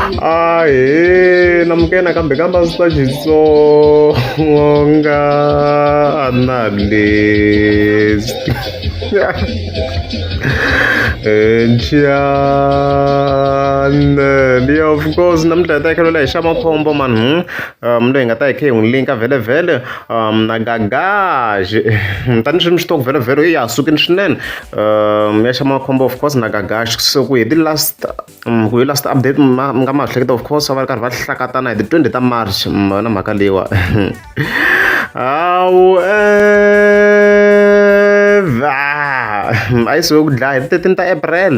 Ahee namukela nakambe ka Master Xitsonga Analyst Channel yeah of course namuntlha hi ta hi khelela hi xa makhombo man loyi hi nga ta hi khe hi n'wi linka vhele vhele na Gagash tani swi mi swi tiva ku vhele vhele ya ha sukile swinene ya xa makhombo of course na Gagash so ku hi ti last ku hi last update ma mi nga ma hleketa of course va ri karhi va hlakatana hi ti 20 ta March ma yona mhaka leyiwa however a yi sive ku dlaya hi ti 13 ta April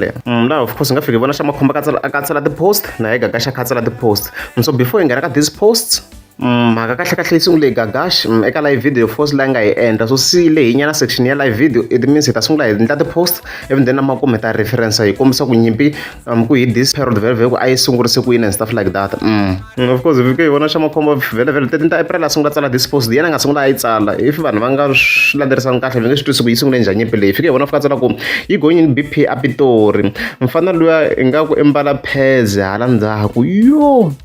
laha of course hi nga fika hi vona xa makhombo a katsela ti-post na hi Gagash a khatsela ti-post so before hi nghena ka these posts Mhaka kahlekahle yi sungule hi Gagash eka live video force leyi nga yi endla so si lehi nyana section ya live video it means hi ta sungula hi endla ti-post ivi then na makumu hi ta reference hi kombisa ku nyimpi ku hi this period vhele vhele ku a yi sungurise ku yini and stuff like that of course hi fike hi vona xa makhombo vhele vhele 13 ta April a sungula tsala this post yena a nga sungula a yi tsala if vanhu va nga swi landzerisanga kahle va nge swi twisi ku yi sungule njhani nyimpi leyi fike hi vona fika tsala ku yi gonyini B_P a Pitori mfana luya ingaku i mbala pheze hala ndzhaku yo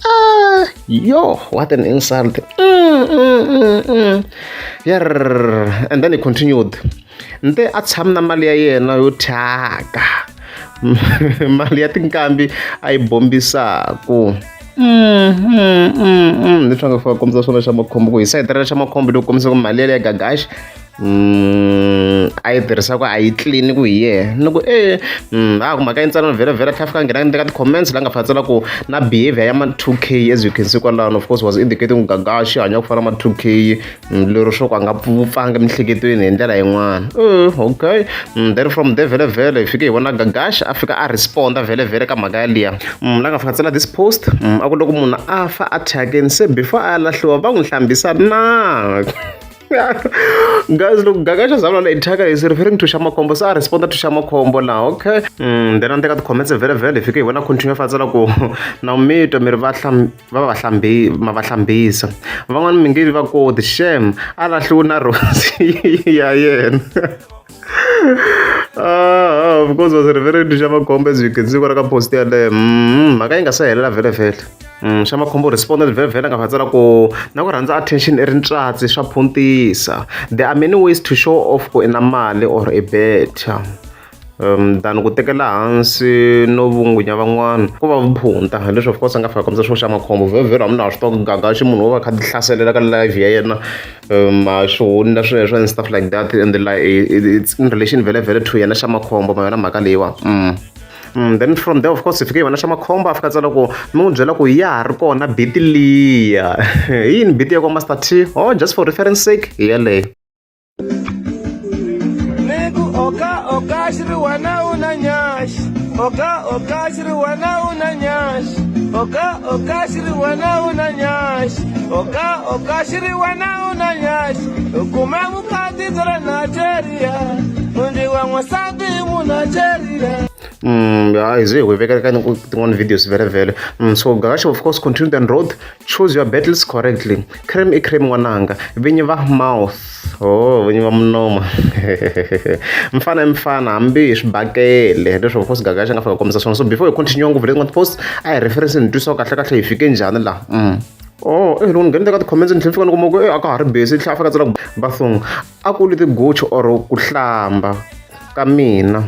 Ah, yo, what an insult. Yeah, and then he continued. Nte a tshami na mali ya yena yo thyaka. Mali ya tinkambi a yi bombisaku. Leswi a nga fika kombisa swona xa makhombo ku hi sayiti ra xa makhombo loko kombisa ku mali yaleyo ya Gagash a yi tirhisaka a yi clean ku hi yena ni ku e a ku mhaka yi ntsanana vhele vhele tlhela fika nghena ka ti-comments la nga fika tsala ku na behavior ya ma 2K as you can see kwalano of course was indicating ku Gagashi hanya ku fana na ma 2K lero swo ku a nga pfanga emiehleketweni hi ndlela yin'wana okay then from there vhele vhele hi fike hi vona Gagashi a fika a responda vhele vhele ka mhaka yaliya la nga fika tsala this post a ku loko munhu a fa a thyakeni se before a lahliwa va n'wi hlambisa na guys loko Gagash a vulavula i thyaka is referring to Xamakhombo se a responda to Xamakhombo laha okay then a teka ti-comments vhele vhele hi fike hi vona continue fa tsala ku na mi twa mi ri va va va hlambi ma va hlambisa van'wani mi nge va koti shem a lahliwi na Rosi ya yena ah of course was referring to Xamakhombo as you can see kwala ka post yaleyo mhaka yi nga se helela vhele vhele Xamakhombo responded vhele vhele a nga fa tsala ku na ku rhandza attention i ri ntswatsi swa phuntisa there are many ways to show off ku i na mali or i better than ku tekela hansi no vungunya van'wana ku va vuphunta leswi of course a nga fika kombisa swo xa makhombo vhele vhele hambi na swi tiva ku Gagashi munhu wo va kha ti hlaselela ka live ya yena swi na sweswo and stuff like that and like it's in relation vhele vhele to yena xa makhombo ma yona mhaka leyiwa then from there of course hi fike hi vona xa makhombo a fika tsala ku mi n'wi byela ku ya ha ri kona beat liya hi yini beat ya kwa Master T oh just for reference sake hi yeleyo Oka oka xi ri wena u na nyaxi oka oka xi ri wena u na nyaxi oka oka xi ri wena u na nyaxi oka oka xi ri wena u na nyaxi u kuma vukati bya le Nigeria mundi wa n'wansati mu Nigeria hayi ze hi vekela ka tin'wana videos vhele vhele so Gagash of course continued and wrote choose your battles correctly cream i cream n'wananga vinyi va mouth oh vinyi va munoma mfana i mfana hambi hi swibakele leswi of course Gagash a nga fika kombisa swona so before hi continue ngopfu letin'wana post a hi reference ni twisa kahle kahle hi fike njhani laha oh eh loko ni nghene ka ti-comments ni tlhela fika ni kuma ku eh a ka ha ri busy tlhela a fika tsala ku bathong a ku li ti-Gucci or ku hlamba ka mina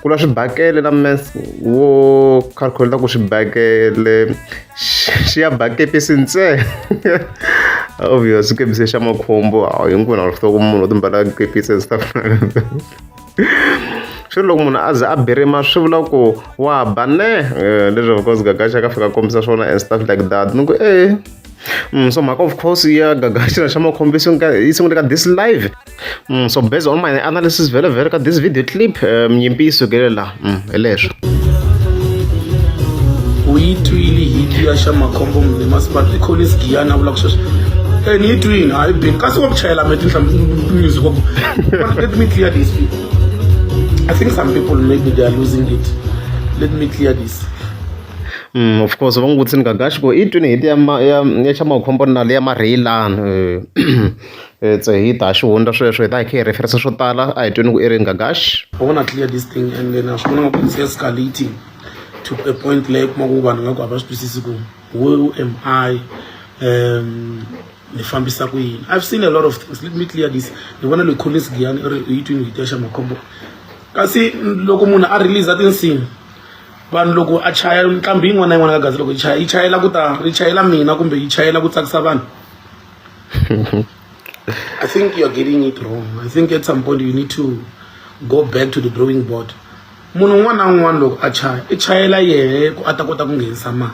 ku lwa swibakele na math wo calculate ku swibakele xi ya bakepisi ntsena obvious kepisi xa makhombo a hinkwenu a swi tiva ku munhu u timbala kepisi and stuff swi ri loko munhu a ze a birima swi vula ku wa ba ne leswi of course Gagash a ka fika kombisa swona and stuff like that ni ku e so mhaka of course ya Gagash na xa makhombo yi sungule ka this live so based on my analysis vhele vhele ka this video clip nyimpi yi sukele laha hi leswo u yi twile hit ya xa makhombo mune masipala i Collins Giyani a vulaka sweswo e ni yi twini hayi bini kasi wa ku chayela me tinhla music wa ku let me clear this I think some people maybe they are losing it let me clear this Of course va n'wi vutisini Gagash ku i twini hit ya ya ya xa makhombo na le ya Marheyilana it's a hit a xi hundza sweswo hi ta hi kha hi reference swo tala a hi tweni ku i ri Gagash I want to clear this thing and then I want to it's escalating. to a point leyi kuma ku vanhu nga ku a va swi twisisi ku who am I, ni fambisa ku yini. I've seen a lot of things. Let me clear this. Ni vona loyi Collins Giyani i ri yi twini hit ya Xamaccombo, kasi loko munhu a release tinsimu, vanhu loko a chaya nqambi yin'wana na yin'wana ka gazi, loko yi chaya, yi chayela ku ta yi chayela mina kumbe yi chayela ku tsakisa vanhu. I think you're getting it wrong. I think at some point you need to go back to the drawing board. Munhu un'wana na un'wana loko a chaya, i chayela yehe ku a ta kota ku nghenisa mali,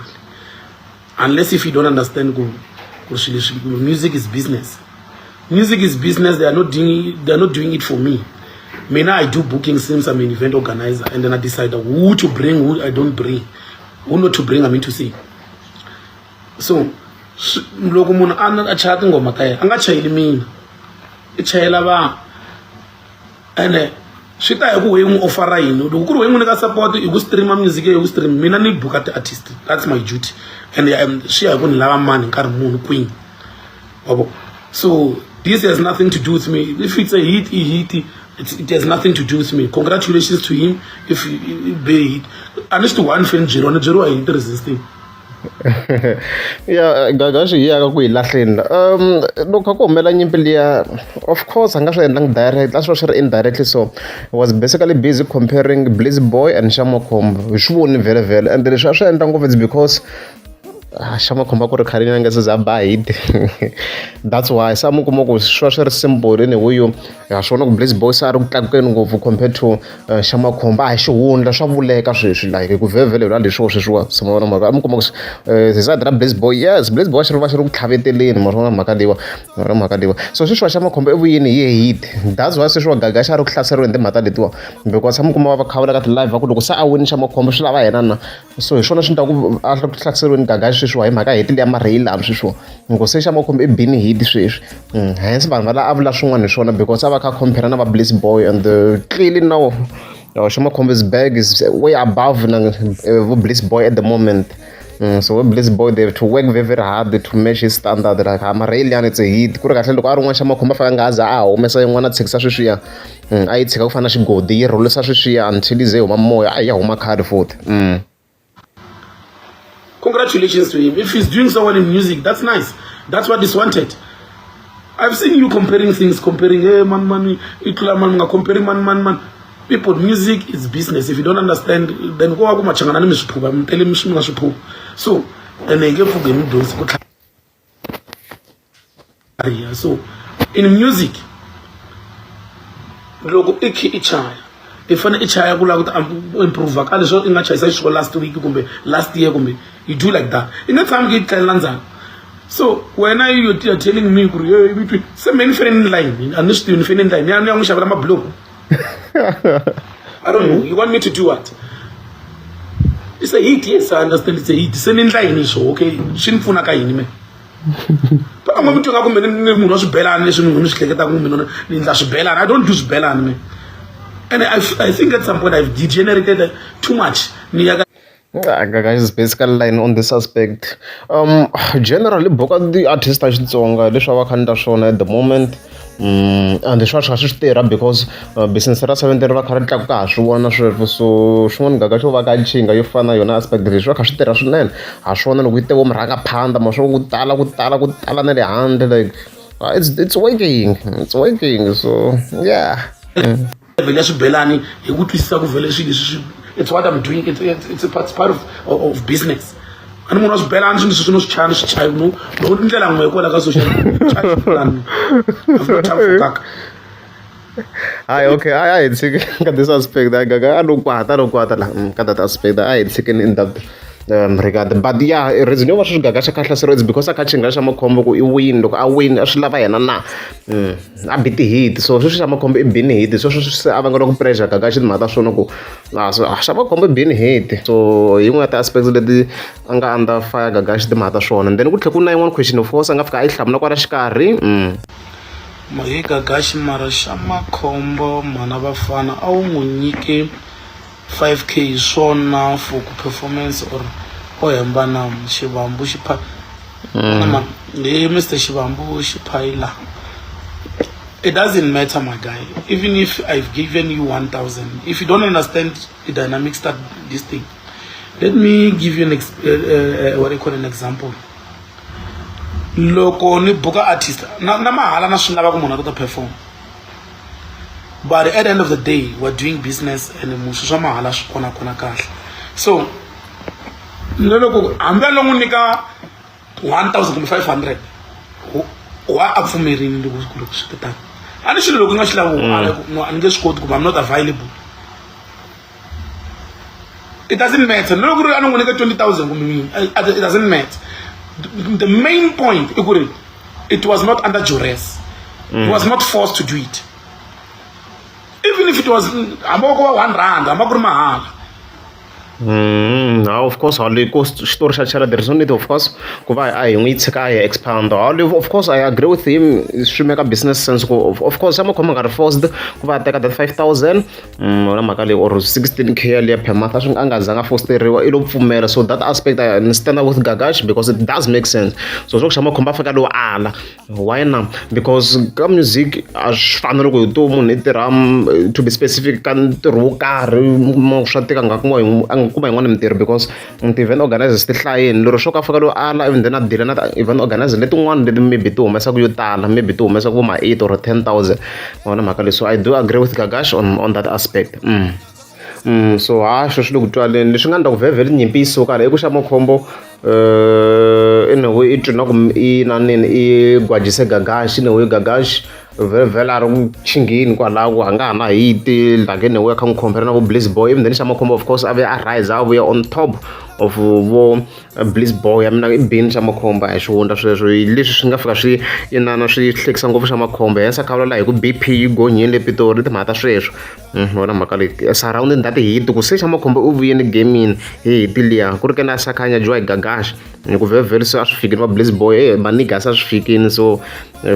unless if you don't understand ku swilo leswi, music is business. Music is business. They are not doing it for me. Mina, I do booking since I'm an event organizer, and then I decide who to bring, who I don't bring, who not to bring. I mean to say, so loko munhu a chaya tinghoma ta yena, a nga chayeli mina, i chayela vanhu. Ene swi ta hi ku we n'wi ofara yini. Loko ku ri we n'wi nyika support hi ku streama music, hi ku stream, mina ni buka ti-artist. That's my duty. And swi ya hi ku ni lava mani hi nkarhi muni, kwini, wabo. So this has nothing to do with me. If it's a hit, i hit. It has nothing to do with me. Congratulations to him if it be a hit. A ni swi ti one fan byeriwa, ni byeriwa hi ti-resisting. Ya, Gagashi hi yaka ku hi lahleni. Loko kha ku humela nyimpi liya, of course a nga swi endlangi direct, a swi va swi ri indirectly. So was basically busy comparing Bliss Boy and Xamaccombo. Hi swi voni vhele vhele, and leswi a swi endla ngopfu, it's because Xamaccombo a ku ri khale a nga se za ba hit. That's why se a mi kuma ku swi va swi ri simple in a way yo ha swi vona ku Bliss Boy se a ri ku tlakukeni ngopfu compared to Xamaccombo. A hi xihundla, swa vuleka sweswi, like ku vhele vhele hi leswiwa sweswiwa. Se ma vona mhaka, a mi kuma ku hi side ra Bliss Boy, yes, Bliss Boy xi ri va xi ri ku tlhaveteleni. Ma swi vona mhaka leyiwa, ma vona mhaka leyiwa. So sweswiwa Xamaccombo i vuyini hi hit. That's why sweswiwa Gagashi a ri ku hlaseriweni timhaka letiwa, because a mi kuma va va kha va ka ti-live va ku loko se a wini Xamaccombo, swi lava yena na. So hi swona swi endlaku a ri ku hlaseriweni Gagashi sweswiwa hi mhaka hit liya marheyilani sweswiwa, ngo se Xamaccombo i bini hit sweswi. Hence vanhu va la a vula swin'wana hi swona, because a va kha compare na va Bliss Boy, and clearly now Xamaccombo's bag is way above na vo Bliss Boy at the moment. So Bliss Boy, they have to work very very hard to match his standard. Like marheyilani, it's a hit ku ri kahle. Loko a ri un'wana Xamaccombo a faka nga za a humesa yin'wana, a tshikisa sweswiya, a yi tshika ku fana na xigodi, yi rhulisa sweswiya until yi ze yi huma moya, a ya huma khadi futhi. Congratulations to him. If he's doing so well in music, that's nice. That's what is wanted. I've seen you comparing things, comparing, hey, man, man, itla man, nga comparing man, man, man. People, music is business. If you don't understand, then go aku machangana ni miswiphuka, mtele miswi nga swiphuka. So, and nge pfuke mi dyondzisi ku tlhariha. So, in music, loko i kha i chaya, i fanele i chaya ku lava ku ta improve ka leswi i nga chayisa xiswona last week kumbe last year, kumbe you do like that, i nge tshami ki tlalela ndzhaku. So wena you're telling me ku ri hey, se me ni fanele ni line, a ni swi tivi, ni fanele ni line ni ya n'wi xavela mabulomu. I don't know. You want me to do what? It's a hit, yes, I understand it's a hit. Se ni ndla yini swo? Okay, swi ni pfuna ka yini me? Phela mi twa nga ku mina ni munhu wa swibelani, leswi ni swi hleketaka ku mina ni endla swibelani. I don't do swibelani, man. And I think at some point I've degenerated too much. Ni ya ka Guys, is basically line on this aspect. Generally buka ti-artist ta Xitsonga leswi a va kha ni ta swona at the moment. And swi va swi kha swi tirha because business ra 17 ri va kha ri tlakuka, ha swi vona sweswo. So swin'wana gaga xo va ka chinga yo fana na yona aspect leswi va kha swi tirha swinene, ha swona. Loko yi te vo murhangaphandha ma swo ku tala ku tala ku tala na le handle, like it's working, it's working. So yeah. Level ya swibelani hi ku twisisa ku vhele swilo leswi it's what I'm doing. It's part of business. A ni munhu wa swibelani, swilo leswi swi no swi chaya ni swi chayi no loko ndlela n'we kwala ka social chaya swibelani. I've no time for kaka. Hayi, okay, a hi tshiki ka this aspect. A gaga a lo kwata, lo kwata la ka that aspect. A hi tshikeni in that regard. But yeah, reason yo va swi gaga xa kha hlaseriwa is because a kha chinga xa makhombo ku i win. Loko a win, a swi lava yena na a bi ti-hit. So sweswi xa makhombo i bini hit, so sweswi se a vangela ku pressure gaga xi timhaka ta swona ku so xa makhombo i bini hit. So yin'we ya ti-aspects leti a nga under fire gaga xi timhaka ta swona. And then ku tlhela ku na yin'wana question, of course, a nga fika a yi hlamula kwala xikarhi. Mahe Gagashi, mara xa makhombo mhana vafana a wu n'wi nyike 5K swona for ku performance or o hemba na Xivambu xipha man he Mr Xivambu Xiphayila. It doesn't matter, my guy. Even if I've given you 1000, if you don't understand the dynamics that this thing, Let me give you an ex what do you call an example. Loko ni buka artist na, na mahala na swi lava ku munhu a ta perform. But at the end of the day, we're doing business and mushu swa mahala swi kona kona kahle. So na loko hambi a lo n'wi nyika 1000 kumbe 500 wa a pfumerini loko loko swi te tano a ni xilo loko i nga xi lavi no a ni nge swi koti kumbe I'm not available. It doesn't matter. No loko ku ri a ni n'wi nyika 20000 kumbe yini, it doesn't matter. The main point i ku ri it was not under duress. He was not forced to do it. Even if it was hambi ko va 1 rand, hambi ku ri mahala. Of course hali ko xitori xa chela there is no need of course ku va a hi n'wi tshika a hi expand hali of course I agree with him swi make business sense ku of course a makhoma nga ri forced ku va a teka that 5000 na mhaka leyi or 16K yaliya per month a swi a nga zanga fosteriwa i lo pfumela so that aspect I stand up with Gagash because it does make sense so swo xa makhombo a fika lowu ala why na because ka music a swi fani loko hi to munhu i tirha to be specific ka ntirho wo karhi swa tika nga kuma a nga kuma yin'wana mintirho because ti-event organizers ti hlayeni lero swo ka fika lowu ala even then a deal na ti-event organizers letin'wana leti maybe ti humesaka yo tala maybe ti humesaka vo ma 8 or 10,000 vona mhaka leyi so I do agree with Gagash on that aspect. So ha xo swi le ku twaleni leswi nga endla ku vhevhele nyimpi yi suka la i ku xa makhombo in a way i twi na ku i na nini i gwajise Gagash in a way Gagash vhele a ri ku chingheni kwalaho a nga ha na hiti like in a way a kha n'wi compare na vo Bliss Boy even then xa makhombo of course a vuya a rise a vuya on top of vo Bliss Boy ya mina i bini xa makhombo a hi xihundla sweswo hi leswi swi nga fika swi inana swi hlekisa ngopfu xa makhombo hence a kha vulavula hi ku BP yi gonyile le Pitori timhaka ta sweswo wona mhaka leyi surrounding that hit ku se xa makhombo u vuyeni gamini hi hiti liya ku ri ke na sakhanya dyiwa hi Gagash hi ku vhevhele se a swi fikini va Bliss Boy e maniga se a swi fikini so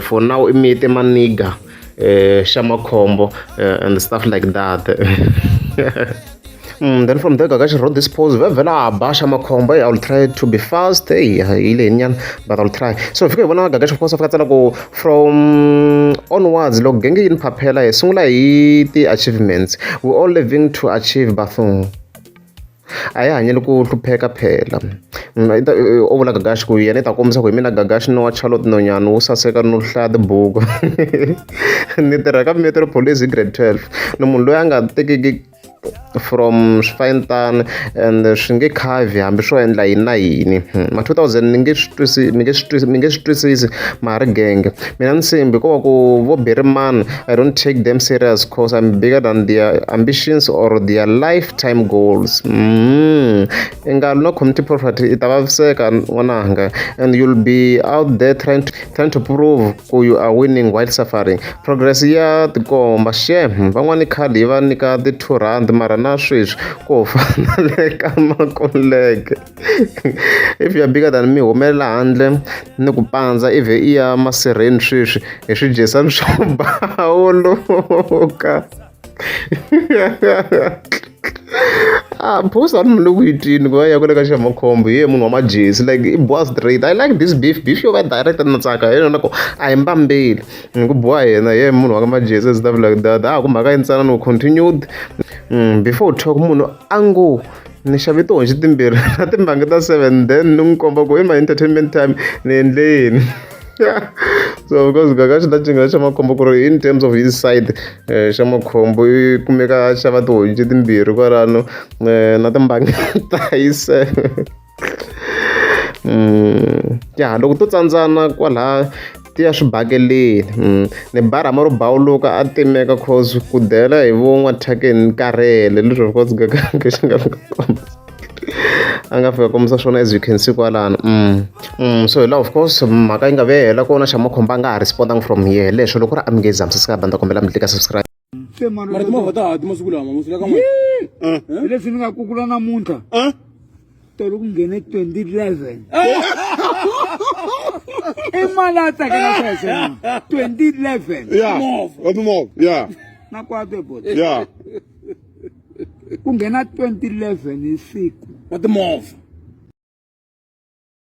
for now i mite maniga xa makhombo and stuff like that. Then from there Gagash wrote this post vhevhela a ba xa makhombo hey, I will try to be fast hey yi lehini nyana but I will try so fika hi vona Gagash of course a fika tsala ku from onwards loko genge yi ni phaphela hi sungula hi ti-achievements we all living to achieve bathong a hi hanyeli ku hlupheka phela u vula Gagash ku yena i ta kombisa ku hi mina Gagash no wa Charlotte Nonyana wo saseka no hlaya tibuku ni tirha ka Metro Police hi grade 12 ni munhu loyi a nga tekiki from swifayintani and swi nge khavi hambi swo endla yini na yini ma 2000 ni nge swi twisi mi nge swi twisi mi nge swi twisisi ma ha ri genge mina nsimbi ko va ku vo Berryman I don't take them serious cause I'm bigger than their ambitions or their lifetime goals i nga no community property i ta vaviseka n'wananga and you'll be out there trying to prove ku you are winning while suffering progress ya tikomba xem van'wani khale hi va nyika ti-2 rand mara na sweswi ko fana le ka makuleke if you are bigger than me humelela handle ni ku pandza ive i ya masirheni sweswi hi swidyesani swo bawuluka Ah, post a ni le ku yi twini ku va ya kwale ka xamakhombo hi ye munhu wa majesi like i boha straight I like this beef beef yo va direct na tsaka hi yona ku a hi mbambeli ni ku boha yena hi ye munhu wa ka majesi and stuff like that a ku mhaka yintsana no continued before talk munhu a ngo ni xave tihonci timbirhi na timbangi ta 7 then ni n'wi komba ku in my entertainment time ni endle yini so of course Gagash na cingela xa makhombo ku ri in terms of his side xa makhombo i kumeka a xava tihonci timbirhi kwalano na timbangi ta yi seven ya loko to tsandzana kwalaha ti ya swibakeleni ni barhama ro bawuluka a timeka cause ku dela hi vo n'wathyakeni ni karhele leswi of course Gagash nga fika a nga fika kombisa swona as you can see kwalano so hi laha of course mhaka yi nga ve hela kona xa makhombo a nga ha respondanga from here leswo loko ri amukeza mi saseka banda kombela mi tlika subscribe mara timovha ta ha ti masiku lama masiku ka n'wina hi leswi ni nga kukula namuntlha tolo ku nghene 2011 i mali a tsakela sweswo na 2011 Yeah. Wa timovha. Yeah. na kwato bot Yeah. ku nghena 2011 hi siku wa timovha